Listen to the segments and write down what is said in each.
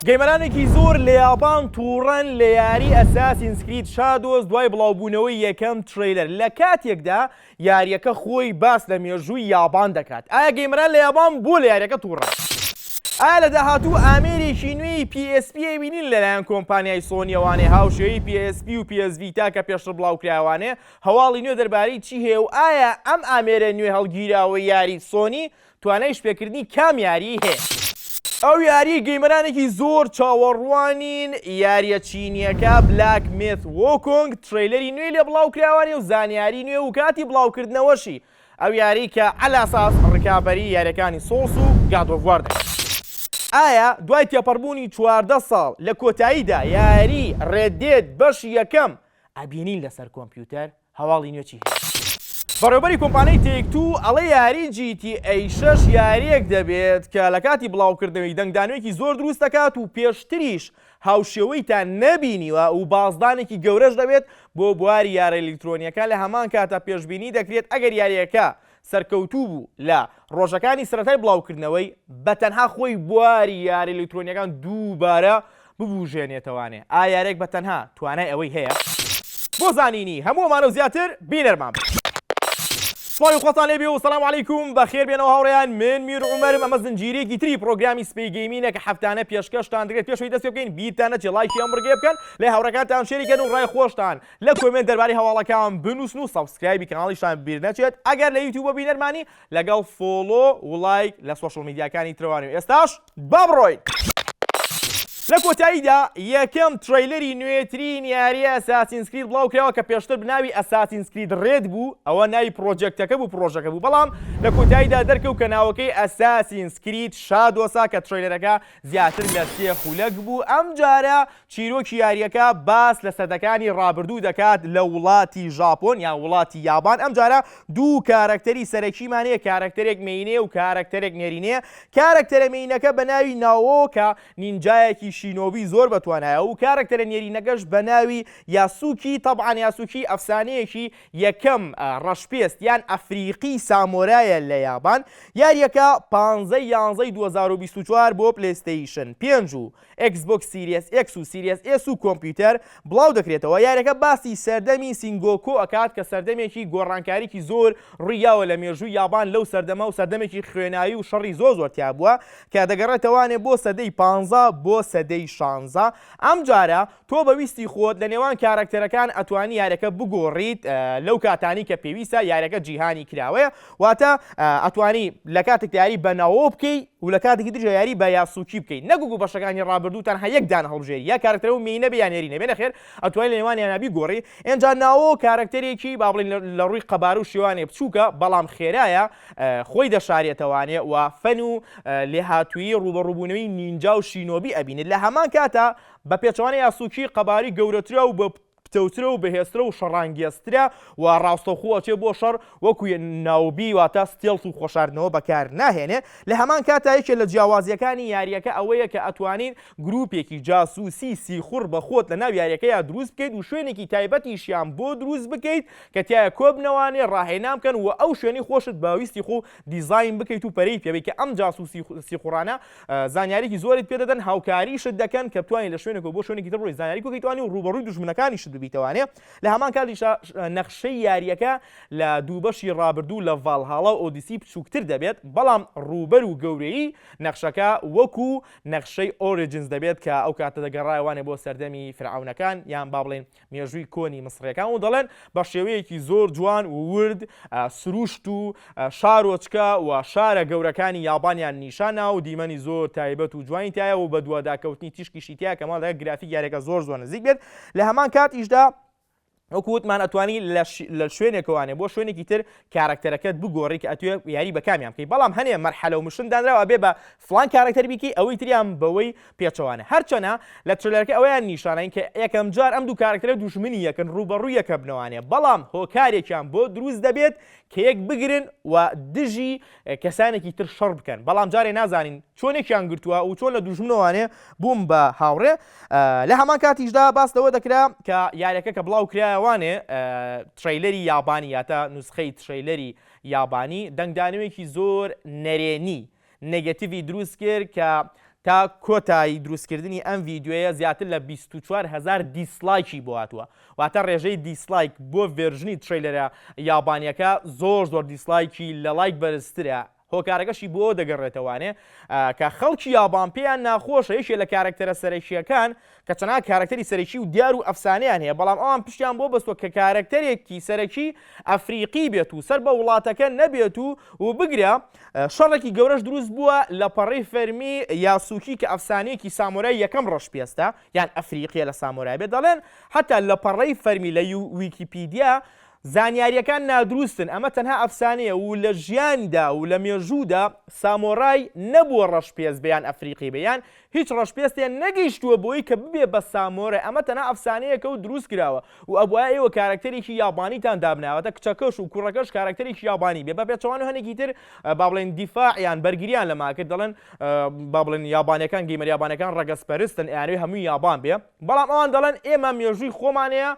gamer انێکی زۆر لە یابان تووڕەن لە یاری Assassin's Creed Shadows دوای بڵاوبوونەوەی یەکەم trailer لە کاتێکدا یاریەکە خۆی باس لە مێژووی یابان دەکات ئایا gamer ان لە یابان بۆ لە یاریەکە تووڕەن؟ ئایا لە داهاتوو ئامێرێکی نوێی PSP ئەیبینین لەلایەن کۆمپانیای سۆنیەوانێ هاوشێوەی PSP و PS Vita کە پێشتر بڵاوکرایەوانێ هەواڵی نوێ دەربارەی چی هەیە و ئایا ئەم ئامێرە نوێ هەڵگیراوەی یاری سۆنی توانای ئیشپێکردنی کام یاریی هەیە؟ ئەو یاریەی gamer انێکی زۆر چاوەڕوانین یاریە چینیەکە Black Myth Wukong trailer ی نوێی لێ بڵاوکراوانێ و زانیاری نوێ و کاتی بڵاوکردنەوەشی ئەو یاری کە عەلاساس ڕکابەری یاریەکانی Souls و God of War دەکات. ئایا دوای تێپەڕبوونی 14 ساڵ لە کۆتاییدا یاری Red Dead بەشی یەکەم ئەبینین لەسەر کۆمپیوتەر؟ هەواڵی نوێ چی هەیە؟ بەڕێوبەری کۆمپانیای Take Two ئەڵێ یاری GTA 6 یاریەک دەبێت کە لە کاتی بڵاوکردنەوەی دەنگدانەوەیەکی زۆر دروست دەکات و پێشتریش هاوشێوەیتان نەبینیوە و بازدانێکی گەورەش دەبێت بۆ بواری یارە ئەلیکترۆنیەکان لە هەمان کاتا پێشبینی دەکرێت ئەگەر یاریەکە سەرکەوتوو بوو لە ڕۆژەکانی سەرەتای بڵاوکردنەوەی، بە تەنها خۆی بواری یاری ئەلیکترۆنیەکان دووبارە ببوژێنێتەوانێ. ئایا یاریەک بە تەنها توانای ئەوەی هەیە؟ بۆ زانینی هەموو ئەمانە و زیاتر بینەرمان بن. سڵاوی خۆتان لێبێ و سلام علیکم بەخێر بێنەوە هاوڕێیان من میر عومەرم ئەمە زنجیرەیەکی تری پرۆگرامی سپەی gaming ە کە هەفتانە پێشکەشتان دەکرێت پێشەوەی دەست پێ بکەین بیرتان نەچێت لایکی ئەم بڕگەیە بکەن لای هاوڕێکانتان share ی کەن و ڕای خۆشتان لە comment دەربارەی هەواڵەکان بنووسن و subscribe ی کەناڵیشتان بیر نەچێت ئەگەر لە یوتیوبە بینەرمانی لەگەڵ follow و لایک لە social media کانی ترەوانی و ئێستاش با بڕۆین. لە کۆتاییدا یەکەم trailer ی نوێترین یاری Assassin's Creed بڵاوکراوە کە پێشتر بناوی Assassin's Creed Red بوو ئەوە ناوی project ەکە بوو پرۆژەکە بوو بەڵام لە کۆتاییدا دەرکەوت کە ناوەکەی Assassin's Creed Shadows ە کە trailer ەکە زیاتر لە سێ خولەک بوو ئەمجارە چیرۆکی یارییەکە باس لە سەدەکانی ڕابردوو دەکات لە وڵاتی ژاپۆن یان وڵاتی یابان، ئەمجارە دوو کارەکتەری سەرەکیمان هەیە، کارەکتەرێک مێینەیە و کارەکتەرێک نێرینەیە، کارەکتەرە مێینەکە بە ناوی ناوۆ کە نینجایەکی شینۆبی زۆر بەتوانایە و کارەکتەرە نێرینەکەش بە ناوی یاسوکی، تەبعەن یاسوکی ئەفسانەیەکی یەکەم ڕەشپێست یان ئەفریقی سامۆرایە لە یابان، یارییەکە پانزەی یانزەی 2024 بۆ پلەیستەیشن پێنج و Xbox Series X و Series S و کۆمپیوتەر بڵاو دەکرێتەوە، یاریەکە باسی سەردەمی سینگۆکۆ ئەکات کە سەردەمێکی گۆڕانکاریی زۆر ڕوویاوە لە مێژووی یابان لەو سەردەمە و سەردەمێکی خوێناوی و شەڕی زۆر زۆر تیا بووە کە دەگەڕێتەوانێ بۆ سەدەی پانزە بۆ سەدەی شانزە ئەمجارە تۆ بە ویستی خۆت لە نێوان کارەکتەرەکان ئەتوانی یاریەکە بگۆڕیت لەو کاتانی کە پێویستە یاریەکە جیهانی کراوەیە واتە ئەتوانی لە کاتێک یاری بە ناوۆ بکەی و لە کاتێکی تریشا یاری بە یاسوکی بکەی نەک وەکو بەشەکانی ڕابردوو تەنها یەک دانە هەڵبژێری یا کارەکتەرە و مێینە بێ یا نێرینە بێ نەخێر ئەتوانی لە نێوانیانا بیگۆڕی ئینجا ناوۆ کارەکتەرێکی با بڵێین لە ڕووی قەبارە و شێوانێ بچووکە بەڵام خێرایە خۆی دەشارێتەوانێ و فەن و لێهاتوویی ڕووبەڕووبوونەوەی نینجا و شینۆبی ئەبینێت لە هەمان کاتا بە پێچەوانەی یاسوکی قەبارەی گەورەترە و بە پتەوترە و بەهێزترە و شەڕانگێزترە و ڕاستەوخۆ ئەچێ بۆ شەڕ وەکو ناوبی واتە stealth و خۆشاردنەوە بەکار ناهێنێ لە هەمان کاتا یەکێ لە جیاوازیەکانی یاریەکە ئەوەیە کە ئەتوانیت گروپێکی جاسوسی سیخوڕ بە خۆت لە ناو یاریەکەیا دروست بکەیت و شوێنێکی تایبەتیشیان بۆ دروست بکەیت کە تیایا کۆبنەوانێ ڕاهێنان بکەن و ئەو شوێنەی خۆشت بە ویستی خۆ دیزاین بکەیت و پەرەی پێبەی کە ئەم جاسوسی سیخوڕانە زانیاریی زۆرت پێ دەدەن هاوکاریشت دەکەن کە بتوانیت لە شوێنێکەوە بۆ شوێنێکی تر بڕۆیت زانیاری کۆکەیتوانی و ڕووبەڕووی دوژمنەکانیشت ببیتەوانێ لە هەمان کاتیشا نەخشەی یارییەکە لە دوو بەشی ڕابردوو لە ڤاڵهاڵا و ئۆدیسی بچووکتر دەبێت بەڵام ڕووبەر و گەورەیی نەخشەکە وەکو نەخشەی Origins دەبێت کە ئەو کاتە دەگەڕایەوانێ بۆ سەردەمی فرعەونەکان یان با بڵێین مێژووی کۆنی میسڕیەکان و دەڵێن بە شێوەیەکی زۆر جوان و ورد سروشت و شارۆچکە و شارە گەورەکانی یابانیان نیشانا و دیمەنی زۆر تایبەت و جوانی تایە و بەدواداکەوتنی تیشکیشی تیا کە ماڵ گرافیک یاریەکە زۆر زۆر نزیک بێت لە هەمان کاتیشدا وەکو وتمان ئەتوانی لە شوێنێکەوانێ بۆ شوێنێکی تر کارەکتەرەکەت بگۆڕی کە ئەتوێ یاری بە کامیان بکەی بەڵام هەنێ مەرحەلە و mission دانراوە ئەبێ بە فڵان کارەکتەر بیکەی ئەوەی تریان بەوەی پێچەوانە هەرچەنە لە trailer ەکە ئەوەیان نیشانین کە یەکەم جار ئەم دوو کارەکتەرە دوژمنی یەکن ڕووبەڕوو یەکە بنەوانێ بەڵام هۆکارێکیان بۆ دروست دەبێت کە یەک بگرن و دژی کەسانێکی تر شەڕ بکەن بەڵام جارێ نازانین چۆنێکیان گرتووە و چۆن لە دوژمنەوانێ بووم بە هاوڕێ لە هەمان کاتیشدا باس لەوە دەکرا کە یاریەکە کە بڵاو کرایەوانێ trailer ی یابانی یاتە نوسخەی trailer ی یابانی دەنگدانەوەیەکی زۆر نەرێنی negative ی دروست کرد کە تا کۆتایی دروستکردنی ئەم ڤیدیۆیە زیاتر لە 24 هەزار dislike ی بۆ هاتووە، واتە ڕێژەی dislike بۆ version ی trailer ە یابانیەکە زۆر زۆر dislike ی لە لایک بەرزترە، هۆکارەکەشی بۆ ئەوە دەگەڕێتەوانێ کە خەڵکی یابان پێیان ناخۆشە یەکێ لە کارەکتەرە سەرەکییەکان کە چەنها کارەکتەری سەرەکی و دیار و ئەفسانەیان هەیە بەڵام ئەوان پشتیان بۆ بەستوە کە کارەکتەرێکی سەرەکی ئەفریقی بێت و سەر بە وڵاتەکە نەبێت و و بگرە شەڕێکی گەورەش دروست بووە لە پەڕەی فەرمی یاسوکی کە ئەفسانەیەکی سامۆرای یەکەم ڕەشپێستە یان ئەفریقیە لە سامۆرای بێت دەڵێن حتا لە پەڕەی فەرمی لە ویکیپیدیا زانیاریەکان نادروستن ئەمە تەنها ئەفسانەیە و لە ژیاندا و لە مێژوودا سامۆرای نەبووە ڕەشپێست بێ یان ئەفریقی بێ یان هیچ ڕەشپێستێ نەگەیشتووە بۆی کە ببێ بە سامۆرای ئەمە تەنها ئەفسانەیەکە و دروست کراوە و ئەبوایە ئێوە کارەکتەرێکی یابانیتان دابناوەتە کچەکەش و کوڕەکەش کارەکتەرێکی یابانی بێ بە پێچەوانە هەنێکی تر با بڵێن دیفاعیان بەرگریان لەما کرد دەڵێن با بڵێن یابانیەکان gamer یابانەکان ڕەگەزپەرستن ئەیانەوێ هەمووی یابان بێ بەڵام ئەوان دەڵێن ئێمە مێژووی خۆمانەیە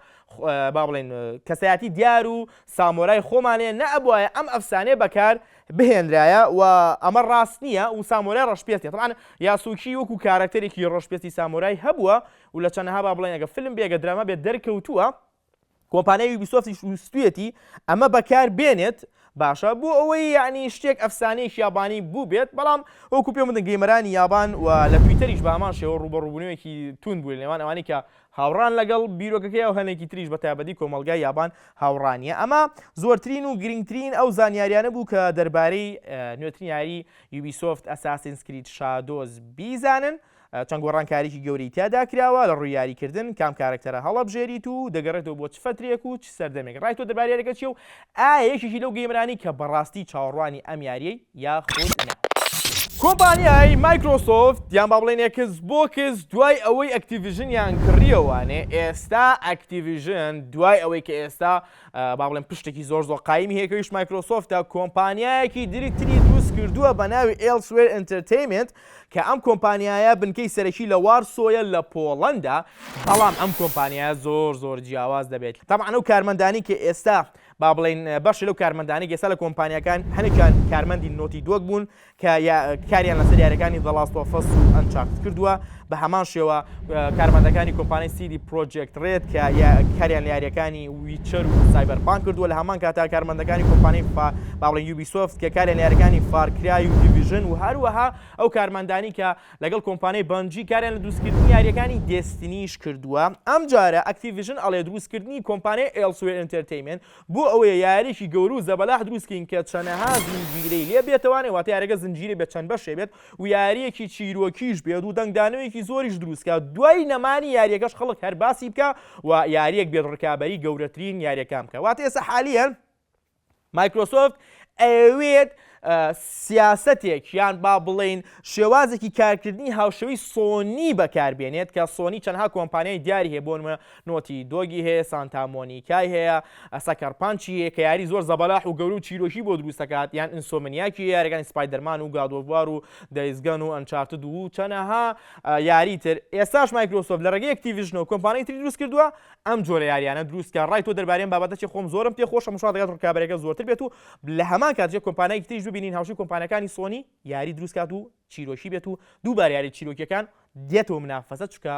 با بڵێین کەسایەتی دیار و سامۆرای خۆمانەیە نەئەبوایە ئەم ئەفسانەیە بەکار بهێنرایە و ئەمە ڕاست نییە و سامۆرای ڕەشپێستە طبعا یاسوکی وەکو کارەکتەرێکی ڕەشپێستی سامۆرای هەبووە و لە چەنەها با بڵێن ئەگە فیلم بێ ئەگە دراما بێت دەرکەوتووە کۆمپانیای یوبیسۆفتیش ویستویەتی ئەمە بەکار بێنێت باشە بۆ ئەوەی یعنی شتێک ئەفسانەیەکی یابانی بوو بێت بەڵام وەکو پێم وتن gamer انی یابان و لە تویتەریش بە هەمان شێوە ڕووبەڕووبوونەوەیەکی توند بوو لە نێوان ئەوانەی کە هاوڕان لەگەڵ بیرۆکەکەی و هەنێکی تریش بە تایبەتی کۆمەڵگای یابان هاوڕانیە. ئەمە زۆرترین و گرنگترین ئەو زانیاریانە بوو کە دەربارەی نوێترین یاری یوبیسۆفت ئەساسینز کرید شادۆز بیزانن. چەند گۆڕانکاریی گەورەی تیادا کراوە لە ڕووی یاریکردن، کام کارەکتەرە هەڵەبژێریت و دەگەڕێتەوە بۆ چ فەترەیەک و چ سەردەمێک. ڕای تۆ دەربارەی یاریەکە چیە و ئایا یەکێکی لەو gamer انەی کە بەڕاستی چاوەڕوانی ئەم یاریەی یاخود نا؟ کۆمپانیای مایکرۆسۆفت یان با بڵێین ئێکس بۆکس دوای ئەوەی ئەکتیڤیژنیان کڕیەوانێ ئێستا ئەکتیڤیژن دوای ئەوەی کە ئێستا با بڵێن پشتێکی زۆر زۆر قایمی هەیە کەویش مایکرۆسۆفتە کۆمپانیایەکی تری دروست کردووە بە ناوی ئێلسوێر ئینتەرتەینمێنت کە ئەم کۆمپانیایە بنکەی سەرەکی لە وارسۆیە لە پۆڵەندا بەڵام ئەم کۆمپانیایە زۆر زۆر جیاواز دەبێت تەبعەن ئەو کارمەندانی کە ئێستا با بڵێین بەشی لەو کارمەندانەی کە ئێستا لە کۆمپانیاکان هەنێکیان کارمەندی نۆتی دۆگ بوون کە کاریان لەسەر یاریەکانی The Last of Us و Uncharted کردووە بە هەمان شێوە کارمەندەکانی کۆمپانیای سیدی پرۆجێکت ڕێد کە کاریان لە یاریەکانی ویچەر و سایبەرپانک کردووە لە هەمان کاتا کارمەندەکانی کۆمپانیای با بڵێین یوبیسۆفت کە کاریان لە یاریەکانی فارکرای و دیڤیژن و هەروەها ئەو کارمەندانی کە لەگەڵ کۆمپانیای بەنجی کاریان لە دروستکردنی یارییەکانی دێستنیش کردووە، ئەمجارە ئەکتیڤیژن ئەڵێ دروستکردنی کۆمپانیای ئێڵسوێر ئێنتەرتەیمێنت بۆ ئەوەیە یاریی گەورە و زەبەلاح دروستکەین کە چەنەها زنجیرەی لێ بێتەوانێ واتە یاریەکە زنجیرەی بێت چەند بەشێ بێت و یارییەکی چیرۆکیش بێت و دەنگدانەوەیەکی زۆریش دروستکات دوای نەمانی یاریەکەش خەڵک هەر باسی بکا و یاریەک بێت ڕکابەری گەورەترین یاریەکان بکا واتە ئێستا حالیەن مایکرۆسۆفت ئەیەوێت سیاسەتێک یان با بڵێین شێوازێکی کارکردنی هاوشێوەی سۆنی بەکاربێنێت کە سۆنی چەندها کۆمپانیای دیاری هەیە بۆ نمونە نۆتی دۆگی هەیە سانتا مۆنیکای هەیە سەکەر پانچی هەیە کە یاری زۆر زەبەلاح و گەورە و چیرۆکی بۆ دروست دەکات یان ئینسۆمنیاکی هەیە یاریەکانی سپایدەرمان و گاد ئۆف وار و دەیز گۆن و ئەنچارتد و چەنەها یاری تر ئێستاش مایکرۆسۆفت لە ڕێگەی ئەکتیڤیژنەوە کۆمپانیای تری دروست کردووە ئەم جۆرە یاریانە دروست کە ڕای تۆ دەربارەی ئەم بابەتە چیە خۆم زۆرم پێ خۆشە مشا دەکات ڕکابەرەکە زۆرتر بێت و لە هەمان کاتیش کۆمپانیایەکی تریش ببینین هاوشێوەی کۆمپانیاکانی سۆنی یاری دروست کات و چیرۆکی بێت و دووبارە یاری چیرۆکیەکان دێتەوە منافەسە چونکە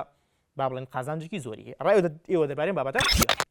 با بڵێن قازانجێکی زۆری هەیە ڕای ئێوە دەربارەی ئەم بابەتە چیە؟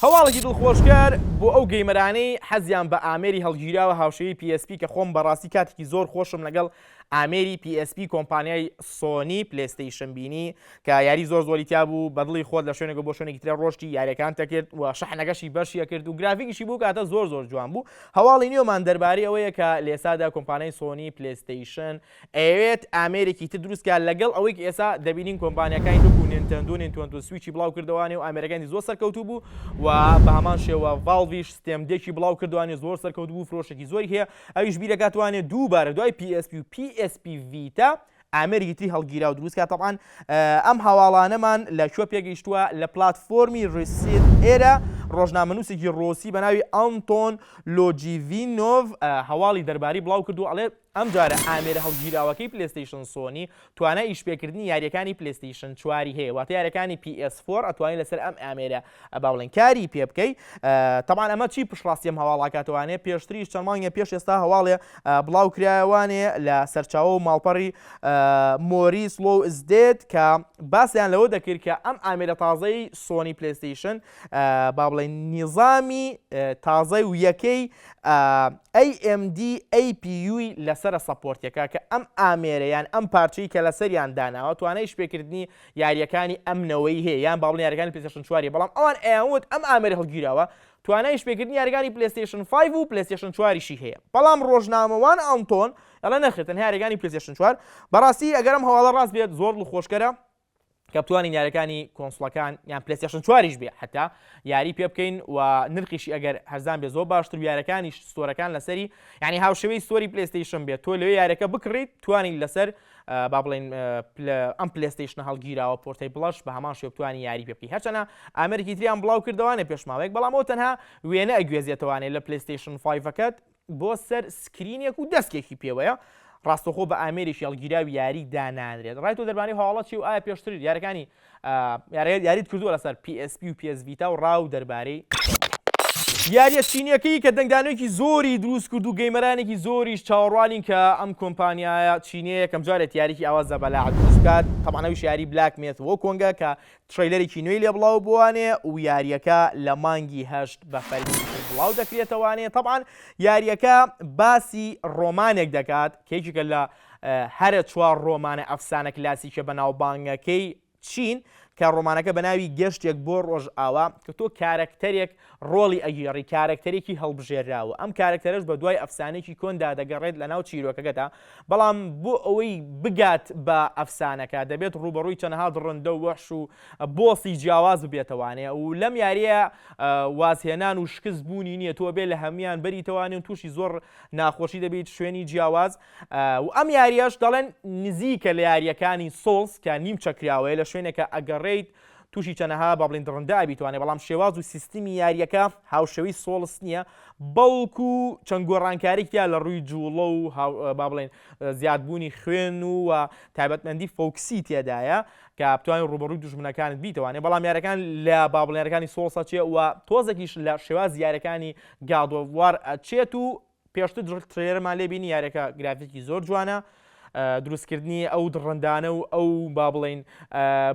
هەواڵێکی دڵخۆشکەر بۆ ئەو gamer انەی حەزیان بە ئامێری هەڵگیراوە هاوشێوەی PSP کە خۆم بەڕاستی کاتێکی زۆر خۆشم لەگەڵ ئامێری PSP کۆمپانیای سۆنی پلەیستەیشن بینی کە یاری زۆر زۆری تیا بوو بە دڵی خۆت لە شوێنێکەوە بۆ شوێنێکی ترە ڕۆشتی یاریەکان تەکرد و شەحنەکەشی بەشی ئەکرد و گرافیکیشی بوو کاتە زۆر زۆر جوان بوو هەواڵی نوێمان دەربارەی ئەوەیە کە لێسادا کۆمپانیای سۆنی پلەیستەیشن ئەیەوێت ئامێرێکی تر دروست کات لەگەڵ ئەوەی کە ئێستا دەبینین کۆمپانیاکانی وەکو نینتەندۆ نینتەندۆ سویچی بڵاو کردەوانێ و ئامێرەکانی زۆر سەرکەوتوو بوو و بە هەمان شێوە ڤاڵڤیش ستێم دێکی بڵاو کردوانێ زۆر سەرکەوتوو بوو فرۆشێکی زۆری هەیە ئەویش بیرەکات توانێ دووبارە دوای PSP و PSP ڤیتا ئامێرێکی تری هەڵگیراو دروست کات تەبعەن ئەم هەواڵانەمان لە کوێ پێگەیشتووە لە پلاتفۆرمی ڕیسید ئێرە ڕۆژنامەنووسێکی ڕۆسی بە ناوی ئەنتۆن لۆجیڤینۆڤ هەواڵی دەرباری بڵاو کردو ئەڵێ. ئەمجارە ئامێرە هەڵگیراوەکەی پلێستەیشن سۆنی توانای ئیشپێکردنی یاریەکانی پلێستەیشن چواری هەیە، واتە یاریەکانی پی ئێس فۆر ئەتوانی لەسەر ئەم ئامێرە با بڵێین کاری پێ بکەی. تەبعەن ئەمە چی پشتڕاستی ئەم هەواڵاکاتەوانێ، پێشتریش چەند مانگێ پێش ئێستا هەواڵێ بڵاو کرایەوانێ لە سەرچاوە و ماڵپەڕی Moore's Law Is Dead کە باسیان لەوە دەکرد کە ئەم ئامێرە تازەی سۆنی پلێستەیشن با بڵێین نیزامی تازەی و یەکەی AMD APU ی لەسەرە support ەکە کە ئەم ئامێرە یان ئەم پارچەی کە لەسەریان داناوە توانای ئیشپێکردنی یارییەکانی ئەم نەوەی هەیە یان با بڵێین یاریەکانی پلەیستەیشن چواری، بەڵام ئەوان ئەیانوت ئەم ئامێرە هەڵگیراوە توانای ئیشپێکردنی یاریەکانی پلەیستەیشن 5 و پلەیستەیشن چواریشی هەیە، بەڵام ڕۆژنامەوان ئەنتۆن ئەڵێ نەخێر تەنها یاریەکانی پلەیستەیشن چوار. بەڕاستی ئەگەر ئەم هەواڵە ڕاست بێت زۆر دڵخۆشکەرە کە بتوانین یاریەکانی console ەکان یان پلەیستەیشن چواریش بێ حتا یاری پێ بکەین و نرخیشی ئەگەر هەرزان بێ زۆر باشتر و یاریەکانیش store ەکان لەسەری یعنی هاوشێوەی store ی پلەیستەیشن بێت تۆ لەوێ یاریەکە بکڕیت توانین لەسەر با بڵێین ئەم پلێستەیشنە هەڵگیراوە portable ەش بە هەمان شێوە بتوانی یاری پێ بکەی هەرچەنە ئامێرێکی تریان بڵاو کردەوانێ پێش ماوەیەک بەڵام ئەو تەنها وێنە ئەگوێزێتەوانێ لە پلێستەیشن five ەکەت بۆ سەر screen ێک و دەستکێکی پێوەیە ڕاستەخۆ بە ئامێرێکی هەڵگیراوی یاری دانانرێت. ڕای تۆ دەربارەی هەواڵە چی و ئایا پێشتر یارەکانی یاریت کردووە لەسەر PSP و PS Vita و ڕا و دەربارەی یاریە چینیەکەی کە دەنگدانەوەیەکی زۆری دروست کرد و gamer انێکی زۆریش چاوەڕوانین کە ئەم کۆمپانیایە چینیە یەکەم جارێت یاریکی ئاوا زەبەلاح دروست بکات تەبعەن ئەویش یاری Black Myth Wukong ە کە trailer ێکی نوێی لێ بڵاو بووانێ و یاریەکە لە مانگی هەشت بە فەرمی بڵاو دەکرێتەوانێ تەبعەن یاریەکە باسی ڕۆمانێک دەکات کە یەکێکە لە هەرە چوار ڕۆمانە ئەفسانە کلاسیکە بەناوبانگەکەی چین، کە ڕۆمانەکە بە ناوی گەشتێک بۆ ڕۆژئاوا، کە تۆ کارەکتەرێک ڕۆڵی ئەگێڕی، کارەکتەرێکی هەڵبژێرراوە، ئەم کارەکتەرەش بە دوای ئەفسانەیەکی کۆندا دەگەڕێت لەناو چیرۆکەکەدا، بەڵام بۆ ئەوەی بگات بە ئەفسانەکە دەبێت ڕووبەڕووی چەنەها دڕندە و وەحش و boss ی جیاواز ببێتەوانێ و لەم یارییە وازهێنان و شکست بوونی نییە، تۆ ئەبێ لە هەموویان بەریتەوانێ و تووشی زۆر ناخۆشی دەبیت شوێنی جیاواز و ئەم یاریەش دەڵێن نزیکە لە یاریەکانی Souls کە نیمچە کراوەیە لە شوێنێکە ئەگەڕێیت تووشی چەنەها با بڵین دڕندە ئەبیتوانێ بەڵام شێواز و سیستمی یاریەکە هاوشێوەی Souls نییە بەڵکو چەند گۆڕانکاریک تیا لە ڕووی جوڵە و با بڵێن زیادبوونی خوێن و و تایبەتمەندی focus ی تێدایە کە بتوانین ڕوبەڕووی دوژمنەکانت بیتوانێ بەڵام یارەکان لە با بڵێن یارەکانی Souls ئەچێ و تۆزێکیش لە شێوازی یارەکانی God of War ئەچێت و پێشتر trailer مان لێ بینی یاریەکە گرافیکی زۆر جوانە دروستکردنی ئەو دڕندانە و ئەو با بڵین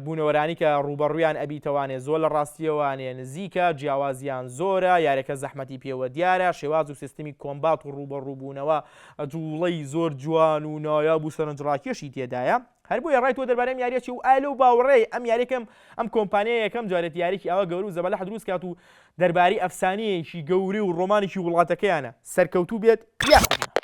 بوونەوەرانی کە ڕوبەڕویان ئەبیتەوانێ زۆر لە ڕاستیەوانێ نزیکە جیاوازیان زۆرە یاریەکە زەحمەتی پێوە دیارە شێواز و سیستمی combat و ڕوبەڕووبوونەوە جوڵەی زۆر جوان و نایاب و سەرنجڕاکێشی تێدایە هەر بۆیە ڕای تۆ دەربارەی ئەم یاریە چیە و ئایا لەو باوەڕەی ئەم یاریەکەم ئەم کۆمپانیایە یەکەم جارێتی یاریەکی ئاوا گەورە و زەبەلاح دروست کات و دەربارەی ئەفسانەیەکی گەورەی و ڕۆمانێکی وڵاتەکەیانە سەرکەوتوو بێت یاخود نا؟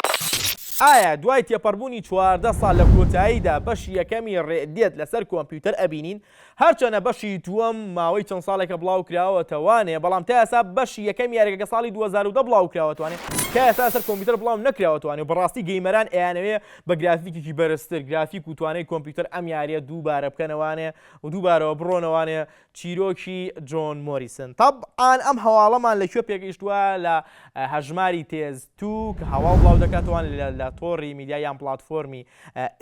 ئایا دوای تێپەڕبوونی 14 ساڵ لە کۆتاییدا بەشی یەکەمی Red Dead لەسەر کۆمپیوتەر ئەبینین؟ هەرچەنە بەشی دووەم ماوەی چەند ساڵێکە بڵاوکراوەتەوانێ بەڵام تا ئێستا بەشی یەکەمی یاریەکە کە ساڵی 2010 بڵاوکراوەتوانێ تا ئێستا لەسەر کۆمپیوتەر بڵاو نەکراوەتوانێ و بەڕاستی gamer ان ئەیانەوێ بە گرافیکێکی بەرزتر گرافیک و توانای کۆمپیوتەر ئەم یاریە دووبارە بکەنەوانێ و دووبارەوە بڕۆنەوانێ چیرۆکی جۆن مۆریسن تەبعان ئەم هەواڵەمان لە کوێ پێگەیشتووە لە هەژماری تێز تو کە هەواڵ بڵاو دەکاتەوە لە تۆڕی میدیا یان پلاتفۆرمی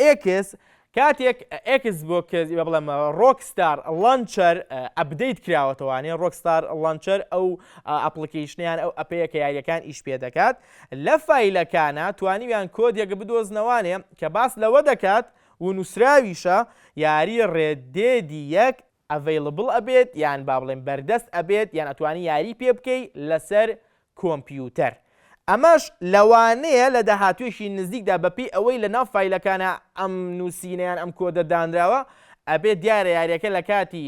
ئێکس کاتێک ئێکس بۆ بڵێم Rockstar Launcher update کراوەتەوانێ Rockstar Launcher ئەو application یان ئەو app ەیە کە یاریەکان ئیش پێ دەکات لە file ەکانە توانیویان کۆدێک بدۆزنەوانێ کە باس لەوە دەکات و نووسراویشە یاری Red Dead ی یەک available ئەبێت یان با بڵێم بەردەست ئەبێت یان ئەتوانی یاری پێ بکەی لەسەر کۆمپیوتەر ئەمەش لەوانەیە لە داهاتوویەکی نزیکدا بەپێی ئەوەی لەناو file ەکانا ئەم نووسینە یان ئەم کۆدە دانراوە ئەبێت دیارە یاریەکە لە کاتی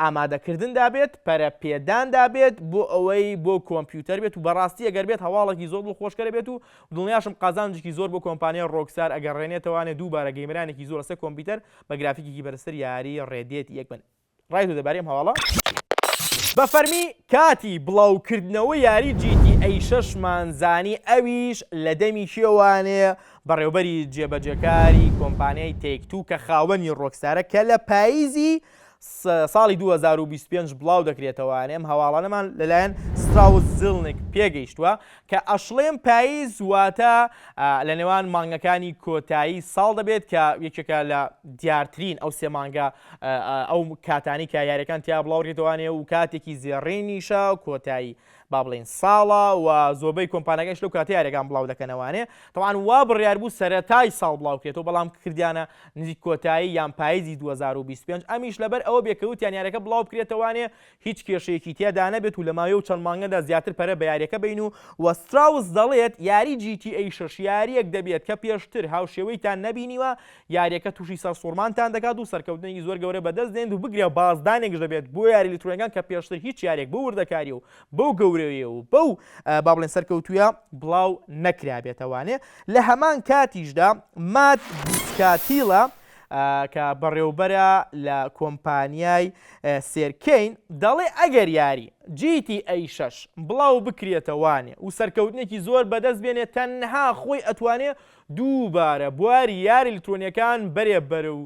ئامادەکردندا بێت پەرە پێداندا بێت بۆ ئەوەی بۆ کۆمپیوتەر بێت و بەڕاستی ئەگەر بێت هەواڵێکی زۆر دڵخۆشکەرە بێت و دڵنیاشم قازانجێکی زۆر بۆ کۆمپانیای Rockstar ئەگەڕێنێتەوانێ دووبارە gamer انێکی زۆر لەسەر کۆمپیوتەر بە گرافیکێکی بەرزتر یاری Red Dead یەک بن. ڕای تۆ دەربارەی ئەم هەواڵە چییە؟ بە فەرمی کاتی بڵاوکردنەوەی یاری GTA شەشمان زانی ئەویش لە دەمی کێوانێ بەڕێوبەری جێبەجێکاری کۆمپانیای Take-Two کە خاوەنی Rockstar ە کە لە پاییزی. ساڵی 2025 بڵاو دەکرێتەوە ئەم هەواڵانەمان لەلایەن ستراوس زیلنیک پێگەیشتووە کە ئەشڵێم پاییز واتە لە نێوان مانگەکانی کۆتایی ساڵ دەبێت کە یەکێکە لە دیارترین ئەو سێ مانگە ئەو کاتانی کە یاریەکان تیا بڵاوڕێتوانێ و کاتێکی زێڕینیشە کۆتایی با بڵێین ساڵە و زۆربەی کۆمپانیاکانیش لەو کاتە یاریەکان بڵاو دەکەنەوانێ تەوان وا بڕیار بوو سەرەتای ساڵ بڵاو کرێتەوە بەڵام کردیانە نزیک کۆتایی یان پاییزی 2025 ئەمیش لەبەر ئەوە بێ کە وتیان یاریەکە بڵاو بکرێتەوانێ هیچ کێشەیەکی تێدا نەبێت و لە ماوەی ئەو چەند مانگەدا زیاتر پەرە بە یاریەکە بین و و ستراوس دەڵێت یاری GTA 6 یاریەک دەبێت کە پێشتر هاوشێوەیتان نەبینیوە یاریەکە تووشی سەرسوڕمانتان دەکات و سەرکەوتنێکی زۆر گەورە بەدەست دێنێت و بگرە بازدانێکش دەبێت بۆ یاری ئەلیکترۆنیەکان کە پێشتر هیچ یاریەک بەو وردەکاریە و بەو گەورەیە و بەو با بڵێن سەرکەوتوویە بڵاو نەکرابێتەوانێ لە هەمان کاتیشدا مات بیسکاتیڵە کە بەڕێوبەرە لە کۆمپانیای سێرکەین دەڵێ ئەگەر یاری GTA 6 بڵاو بکرێتەوانێ و سەرکەوتنێکی زۆر بەدەست بێنێت تەنها خۆی ئەتوانێ دووبارە بواری یاری ئەلیکترۆنیەکان بەرێ بەرەو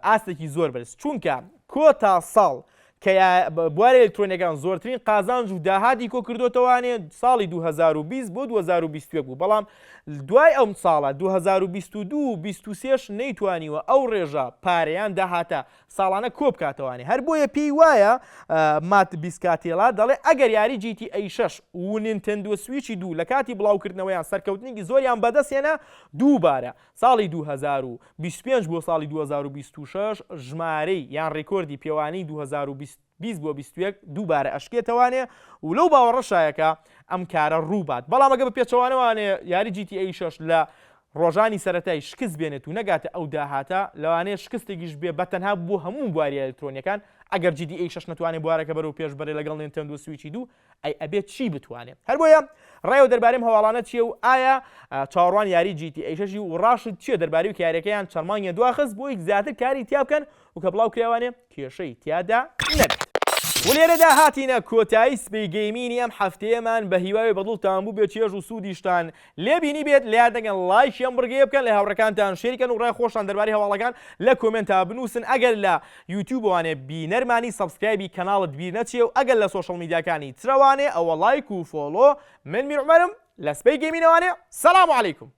ئاستێکی زۆر بەرز چونکە کۆتا ساڵ کە بواری ئەلیکترۆنیەکان زۆرترین قازانج و داهاتی کۆ کردوتەوانێ ساڵی 2020 بۆ 2021 بوو بەڵام دوای ئەم ساڵە 2022 و 23 نەیتوانیوە ئەو ڕێژە پارەیان داهاتە ساڵانە کۆبکاتەوانێ هەر بۆیە پێی وایە مات بیسکاتێلا دەڵێ ئەگەر یاری GTA 6 و نینتێندۆ سویچی دوو لە کاتی بڵاوکردنەوەیان سەرکەوتنێکی زۆریان بەدەستهێنا دووبارە ساڵی 2025 بۆ ساڵی 2026 ژمارەی یان ڕیکۆردی پێوانەی 2020 بۆ 21 دووبارە ئەشکێتەوانێ و لەو باوەڕەشایە کە ئەم کارە ڕووبات بەڵام ئەگە بە پێچەوانەوانێ یاری GTA 6 لە ڕۆژانی سەرەتای شکست بێنێت و نەگاتە ئەو داهاتە، لەوانەیە شکستێکیش بێ بە تەنها بۆ هەموو بواری ئەلکترۆنیەکان، ئەگەر GTA 6 نەتوانێ بوارەکە بەرەو پێش بەرێ لەگەڵ نێنتێندۆ سویچی دوو، ئەی ئەبێ چی بتوانێ؟ هەر بۆیە ڕایەوە دەربارەی ئەم هەواڵانە چیە و ئایا چاوەڕوان یاری GTA 6 ی و ڕاشت چیە دەربارەی و کە یاریەکەیان چەند مانگێ دواخست بۆی زیاتر کاری تیا بکەن و کە بڵاو کرایەوانێ کێشەی تیادا نەبێت. و لێرەدا هاتینە کۆتایی سبەی گەیمینی ئەم هەفتەیەمان بە هیوای بەدڵتان بووبێت چێژ و سوودیشتان لێ بینیبێت لەیاد نەکەن لایکی ئەم بڕگەیە بکەن لە هاوڕێکانتان share ی کەن و ڕای خۆشتان دەربارەی هەواڵەکان لە comment ا بنووسن ئەگەر لە یوتیوبەوانێ بینەرمانی subscribe ی کەناڵت بیر نەچێ و ئەگەر لە social media کانی ترەوانێ ئەوە لایک و follow من میر عومەرم لە سبەی گەیمینەوانێ سلام علیکم.